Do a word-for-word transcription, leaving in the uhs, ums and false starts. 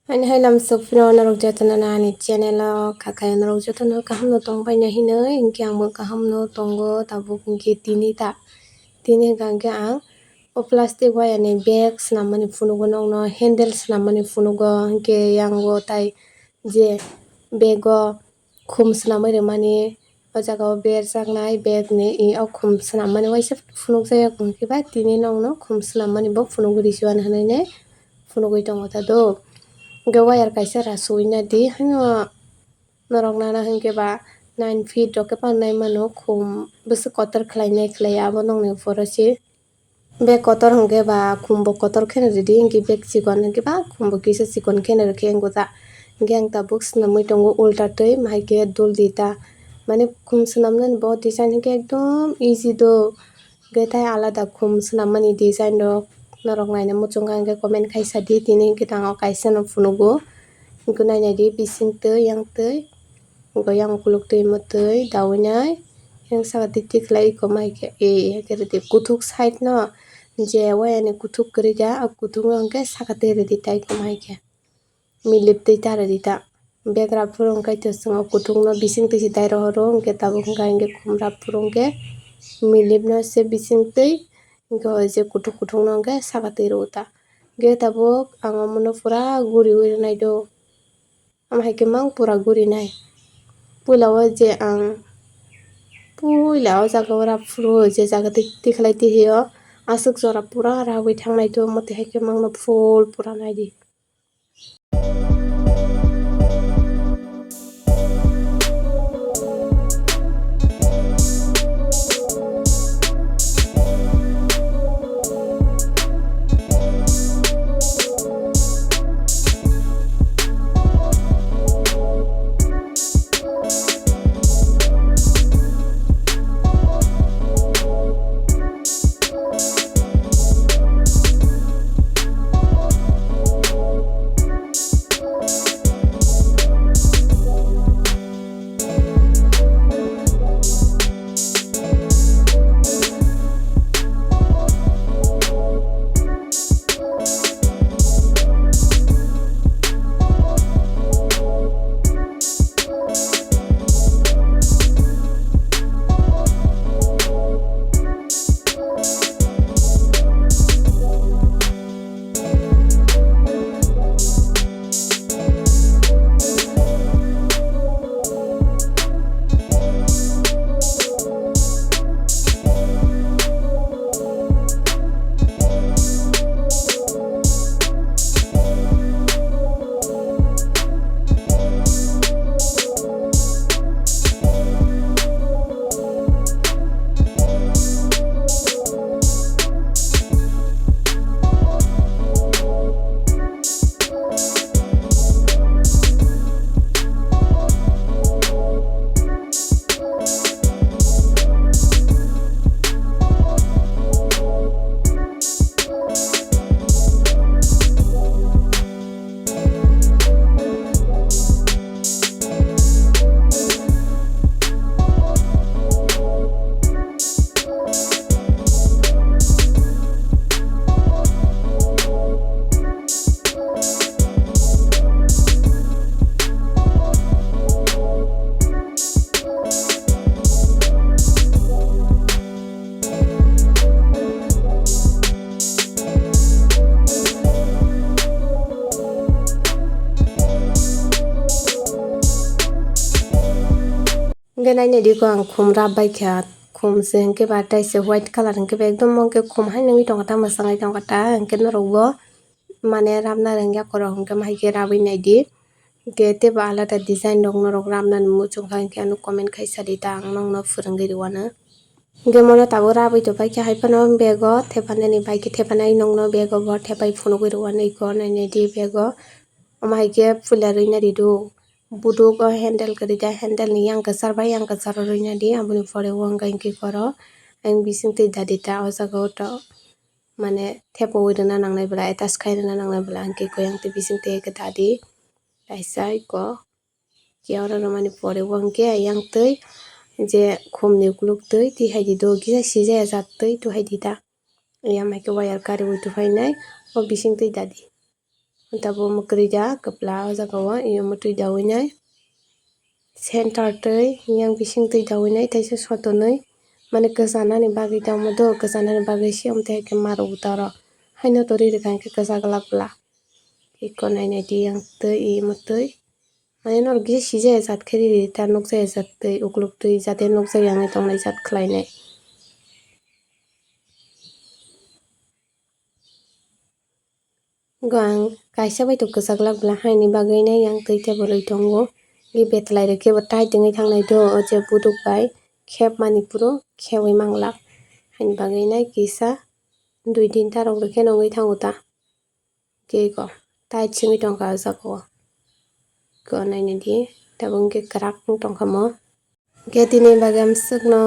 Haini hai lam sokphino norok jotono ani channel o khakhai norok jotono kaham no tongbaina hinwi, hinkhe ang bo kaham no tongo tabuk hinkhe tini ta tini hinkhe ang o plastic waya ni bag swnammani phunugo nokno, handle swnammani phunugo, hinkhe yang o tai je bag o khum swnamwi rwmani, o jaga o berjaknai bag ni o khum swnammani waisa phunukjak ya, hinkhe ba tini nokno khum swnammani bo phunugwi rwsio hinwi phunugwi tongo ta do. Hinkhe wire kaisa ra suina di, haino norok nana hinkhe ba nine feet rok khe pangnai mano, khum bwswk kotor khlainai khlai abo nokni phoro se. Bag kotor hinkhe ba khumbo kotor kheno rwdi, hinkhe bag chikon hinkhe ba khumbo kisa chikon kheno rwkhe wngkha ta. Hinkhe ang tabuk swnamwi tongo ulta twi, mahaikhe dul di ta. Mane khum swnamnani bo design hinkhe ekdom easy do. Hinkhe tai alada khum swnammani design rok norok naina muchungkha hinkhe comment khaisa di, tini hinkhe tang o kaisa no phunugo. Hinkhe nainai di bising twi yang twi. Hinkhe yang ukuluk twi mwtwi daui nai. Yang saka twi tikhlai iko mai khe, e, hai khe rwdi kuthuk side no je waya ni kuthuk kwrwi kha, o kuthuk no hinkhe saka twi rwdi tai iko mai khe. Milip twi ta rwdi ta. Bag rap phuru hinkhe to chwng o kuthuk no bising twi se dai rohoro, hinkhe tabuk hinkhe hinkhe khum rap phuru hinkhe milip no se bising twi, hinkhe o je kuthuk kuthuk no hinkhe saka twi rw ta. Hinkhe tabuk ang omono pura guriui rwnai do. Omo hai khe mang pura gurinai. Puila o je ang puila o jaga o rap phuru je jaga twi tikhlai twi hio, aswk jora pura raui thangnai do, omo twi hai khe mangno full pura nai di. Hwnkhe nainai di ko ang khum rap bai kha, khum se hwnkhe ba tai se white colour hwnkhe ba ekdom hwnkhe khum hai nungwi tongkha ta, mwsangwi tongkha ta, hwnkhe norok bo mane rapna rwngya khorok hwnkhe ma hai khe rabwi nai di. Hwnkhe teibo alada design rok norok rapnani muchungkha hwnkhe ano comment khai sadi ta, ang nokno phwrwngwi rwano. Hwnkhe mono tabuk rabwi tongbai khe hai phano bag o thepanani bai khe thepanai nokno bag o bo thepai phunugwi rwano iko nainai di bag o. Omo hai khe puila rwina ridu. Buduk o handle kwrwi ta, handle ni yang kwchar bai yang kwcharo rwina di, aboni pore o wngkha hwnkhe oro ang bising twi dadi ta o jaga o to. Mane thepaui rwna nangnai bwla, attach khai rwna nangnai bwla, hwnkhe koi ang twi bising twi khe dadi. Kaisa iko khe oro rwmani pore o hwnkhe yang twi je khumni ukuluk twi twi hai di do kisa sijaya jat twi twi hai di ta. Yang hai khe wire kariui twi phainai o bising twi dadi. Tabuk mwkrwi da kwpla o jaga o, iyo mwtwi dawi nai. Center twi, yang bising twi dawi nai, teisa sotonwi. Mane kwchanani bagwi tamo do, kwchanani bagwi se, omo tei hai khe ma rwgo ta oro. Haino to ri rwkha hwnkhe kwchak glak bla. Iko nai nai di yang twi, i mwtwi. Mane norok kisa sijaya jat khe riri ta nukjaya jat twi, ukluk twi jate nukjak ya wngwi tongnai jat khlainai. Go ang kaisa bai to kwchak glak bla, haini bagwi nai yang twi tei bo rwi tongo. Ge betlai rok khe bo tai tongwi thangnai do, o je buduk bai khep mani phuru kheui manglak. Haini bagwi nai kisa dui tinta rok rw khe nongwi thango ta. Khe ko tai chingwi tongkha o jaga o. Ko naina di, tabuk hwnkhe kwrak wng tongkha mo. Khe tini bagwi amswkno